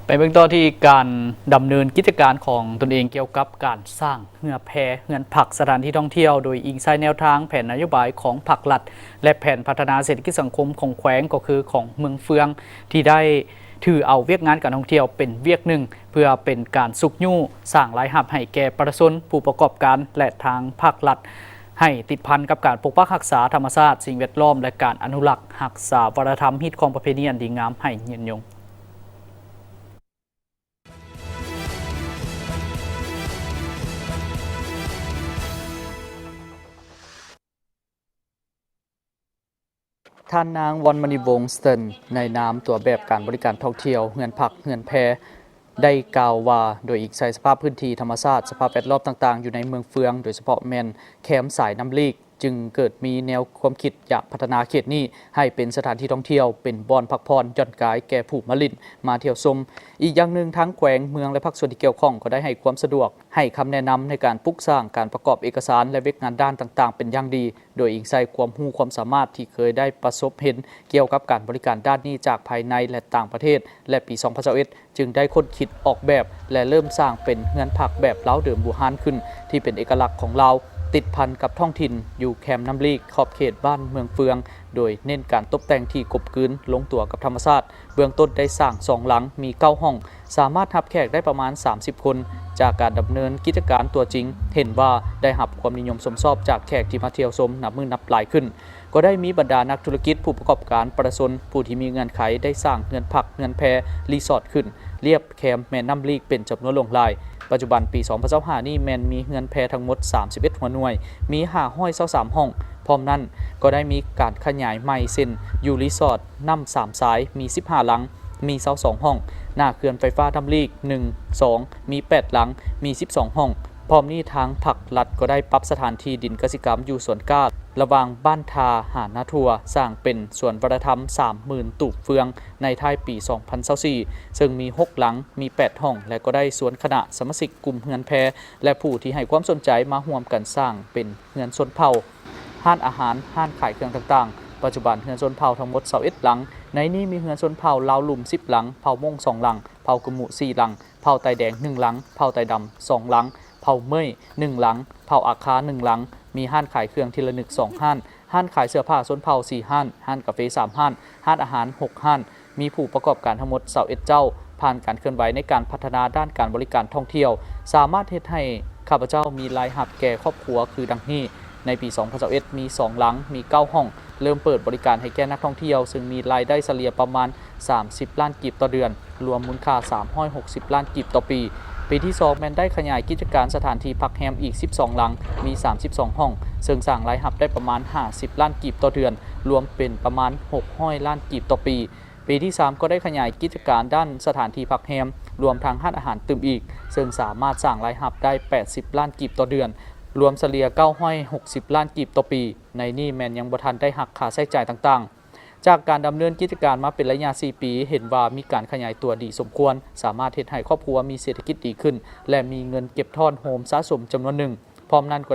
ໄປເບິ່ງຕໍ່ທີ່ການດຳເນີນກິດຈະການຂອງຕົນເອງກ່ຽວກັບການສ້າງເຮືອແພ, ເຮືອນພັກ, ສະຖານທີ່ທ່ອງທ່ຽວ ໂດຍອີງໃສ່ແນວທາງແຜນນະໂຍບາຍຂອງພັກລັດ ແລະ ແຜນພັດທະນາເສດຖະກິດສັງຄົມຂອງແຂວງ ກໍຄືຂອງເມືອງເຟືອງ ທີ່ໄດ້ຖືເອົາວຽກງານການທ່ອງທ່ຽວເປັນວຽກໜຶ່ງ ເພື່ອເປັນການຊຸກຍູ້ສ້າງລາຍຮັບໃຫ້ແກ່ປະຊາຊົນ, ຜູ້ປະກອບການ ແລະ ທາງພາກລັດ ໃຫ້ຕິດພັນກັບການປົກປັກຮັກສາທຳມະຊາດ, ສິ່ງແວດລ້ອມ ແລະ ການອະນຸລັກຮັກສາວັດທະນະທຳ, ຮີດຄອງປະເພນີອັນດີງາມໃຫ້ຍືນຍົງ. ທ່ານນາງ ວອນມະນີວົງສະເຕີນ ໃນນາມຕົວແບບການບໍລິການທ່ອງທ່ຽວເຮືອນພັກເຮືອນແພ ໄດ້ກ່າວວ່າ ໂດຍອີງໃສ່ສະພາບພື້ນທີ່ທຳມະຊາດ, ສະພາບແວດລ້ອມຕ່າງໆ ຢູ່ໃນເມືອງເຟືອງ, ໂດຍສະເພາະແມ່ນແຄມສາຍນ້ຳລີກ, ຈຶ່ງເກີດມີແນວຄວາມຄິດຢາກພັດທະນາເຂດນີ້ໃຫ້ເປັນສະຖານທີ່ທ່ອງທ່ຽວ, ເປັນບ່ອນພັກຜ່ອນຢ່ອນກາຍແກ່ຜູ້ມາຫຼິ້ນ, ມາທ່ຽວຊົມ. ອີກຢ່າງໜຶ່ງ, ທາງແຂວງ, ເມືອງ ແລະ ພາກສ່ວນທີ່ກ່ຽວຂ້ອງກໍໄດ້ໃຫ້ຄວາມສະດວກ, ໃຫ້ຄຳແນະນຳໃນການປຸກສ້າງ, ການປະກອບເອກະສານ ແລະ ວຽກງານດ້ານຕ່າງໆ ເປັນຢ່າງດີ, ໂດຍອີງໃສ່ຄວາມຮູ້ຄວາມສາມາດທີ່ເຄີຍໄດ້ປະສົບເຫັນກ່ຽວກັບການບໍລິການດ້ານນີ້ຈາກພາຍໃນ ແລະ ຕ່າງປະເທດ, ແລະ ປີສອງພັນຊາວເອັດ ຈຶ່ງໄດ້ຄົ້ນຄິດອອກແບບ ແລະ ເລີ່ມສ້າງເປັນເຮືອນພັກແບບລາວເດີມບູຮານຂຶ້ນ ທີ່ເປັນເອກະລັກຂອງລາວ, ຕິດພັນກັບທ້ອງຖິ່ນ, ຢູ່ແຄມນ້ຳລີກ, ຂອບເຂດບ້ານເມືອງເຟືອງ, ໂດຍເນັ້ນການຕົບແຕ່ງທີ່ກົມກືນລົງຕົວກັບທຳມະຊາດ. ເບື້ອງຕົ້ນໄດ້ສ້າງສອງຫຼັງ, ມີເກົ້າຫ້ອງ, ສາມາດຮັບແຂກໄດ້ປະມານສາມສິບຄົນ. ຈາກການດຳເນີນກິດຈະການຕົວຈິງ, ເຫັນວ່າໄດ້ຮັບຄວາມນິຍົມຊົມຊອບຈາກແຂກທີ່ມາທ່ຽວຊົມນັບມື້ນັບຫຼາຍຂຶ້ນ. ກໍໄດ້ມີບັນດານັກທຸລະກິດ, ຜູ້ປະກອບການ, ປະຊາຊົນຜູ້ທີ່ມີເງື່ອນໄຂ ໄດ້ສ້າງເຮືອນພັກ, ເຮືອນແພ, ຣີສອດຂຶ້ນລຽບແຄມແມ່ນ້ຳລີກເປັນຈຳນວນຫຼວງຫຼາຍ. ປັດຈຸບັນ, ປີສອງພັນຊາວຫ້ານີ້ ແມ່ນມີເຮືອນແພທັງໝົດສາມສິບເອັດຫົວໜ່ວຍ, ມີຫ້າຮ້ອຍຊາວສາມຫ້ອງ. ພ້ອມນັ້ນ, ກໍໄດ້ມີການຂະຫຍາຍໃໝ່ ເຊັ່ນ ຢູ່ຣີສອດນ້ຳສາມສາຍ ມີສິບຫ້າຫຼັງ, ມີຊາວສອງຫ້ອງ, ໜ້າເຂື່ອນໄຟຟ້ານ້ຳລີກ ໜຶ່ງ ສອງ ມີແປດຫຼັງ, ມີສິບສອງຫ້ອງ. ພ້ອມນີ້ທາງພັກລັດກໍໄດ້ປັບສະຖານທີ່ດິນກະສິກຳຢູ່ສວນກ້າ ລະຫວ່າງບ້ານທ່າຫານາທົ່ວ ສ້າງເປັນສວນວັດທະນະທຳສາມໝື່ນຕູບເຟືອງໃນທ້າຍປີສອງພັນຊາວສີ່ ເຊິ່ງມີຫົກຫຼັງ, ມີແປດຫ້ອງ ແລະ ກໍໄດ້ຊວນຄະນະສະມາຊິກກຸ່ມເຮືອນແພ ແລະ ຜູ້ທີ່ໃຫ້ຄວາມສົນໃຈມາຮ່ວມກັນສ້າງເປັນເຮືອນຊົນເຜົ່າ, ຮ້ານອາຫານ, ຮ້ານຂາຍເຄື່ອງຕ່າງໆ. ປັດຈຸບັນເຮືອນຊົນເຜົ່າທັງໝົດຊາວເອັດຫຼັງ, ໃນນີ້ມີເຮືອນຊົນເຜົ່າລາວລຸ່ມສິບຫຼັງ, ເຜົ່າມົ້ງສອງຫຼັງ, ເຜົ່າກະມຸສີ່ຫຼັງ, ເຜົ່າໄຕແດງໜຶ່ງຫຼັງ, ເຜົ່າໄຕດຳສອງຫຼັງ, ເຜົ່າເໝີຍໜຶ່ງຫຼັງ, ເຜົ່າອາຄາໜຶ່ງຫຼັງ, ມີຮ້ານຂາຍເຄື່ອງທີ່ລະນຶກສອງຮ້ານ, ຮ້ານຂາຍເສື້ອຜ້າຊົນເຜົ່າສີ່ຮ້ານ, ຮ້ານກາເຟສາມຮ້ານ, ຮ້ານອາຫານຫົກຮ້ານ, ມີຜູ້ປະກອບການທັງໝົດຊາວເອັດເຈົ້າ. ຜ່ານການເຄື່ອນໄຫວໃນການພັດທະນາດ້ານການບໍລິການທ່ອງທ່ຽວ, ສາມາດເຮັດໃຫ້ຂ້າພະເຈົ້າມີລາຍຮັບແກ່ຄອບຄົວຄືດັ່ງນີ້. ໃນປີສອງພັນຊາວເອັດ ມີສອງຫຼັງ, ມີເກົ້າຫ້ອງ, ເລີ່ມເປີດບໍລິການໃຫ້ແກ່ນັກທ່ອງທ່ຽວ, ເຊິ່ງມີລາຍໄດ້ສະເລ່ຍປະມານສາມສິບລ້ານກີບຕໍ່ເດືອນ, ລວມມູນຄ່າສາມຮ້ອຍຫົກສິບລ້ານກີບຕໍ່ປີ. ປີທີສອງ ແມ່ນໄດ້ຂະຫຍາຍກິດຈະການສະຖານທີ່ພັກແຮມອີກສິບສອງຫຼັງ, ມີສາມສິບສອງຫ້ອງ, ເຊິ່ງສ້າງລາຍຮັບໄດ້ປະມານຫ້າສິບລ້ານກີບຕໍ່ເດືອນ, ລວມເປັນປະມານຫົກຮ້ອຍລ້ານກີບຕໍ່ປີ. ປີທີສາມ ກໍໄດ້ຂະຫຍາຍກິດຈະການດ້ານສະຖານທີ່ພັກແຮມ, ລວມທັງຮ້ານອາຫານຕື່ມອີກ, ເຊິ່ງສາມາດສ້າງລາຍຮັບໄດ້ແປດສິບລ້ານກີບຕໍ່ເດືອນ, ລວມສະເລ່ຍເກົ້າຮ້ອຍຫົກສິບລ້ານກີບຕໍ່ປີ. ໃນນີ້ແມ່ນຍັງບໍ່ທັນໄດ້ຫັກຄ່າໃຊ້ຈ່າຍຕ່າງໆ. ຈາກການດຳເນີນກິດຈະການມາເປັນໄລຍະສີ່ປີ, ເຫັນວ່າມີການຂະຫຍາຍຕົວດີສົມຄວນ, ສາມາດເຮັດໃຫ້ຄອບຄົວມີເສດຖະກິດດີຂຶ້ນ ແລະ ມີເງິນເກັບທ້ອນໂຮມສະສົມຈຳນວນໜຶ່ງ. ພ້ອມນັ້ນກໍ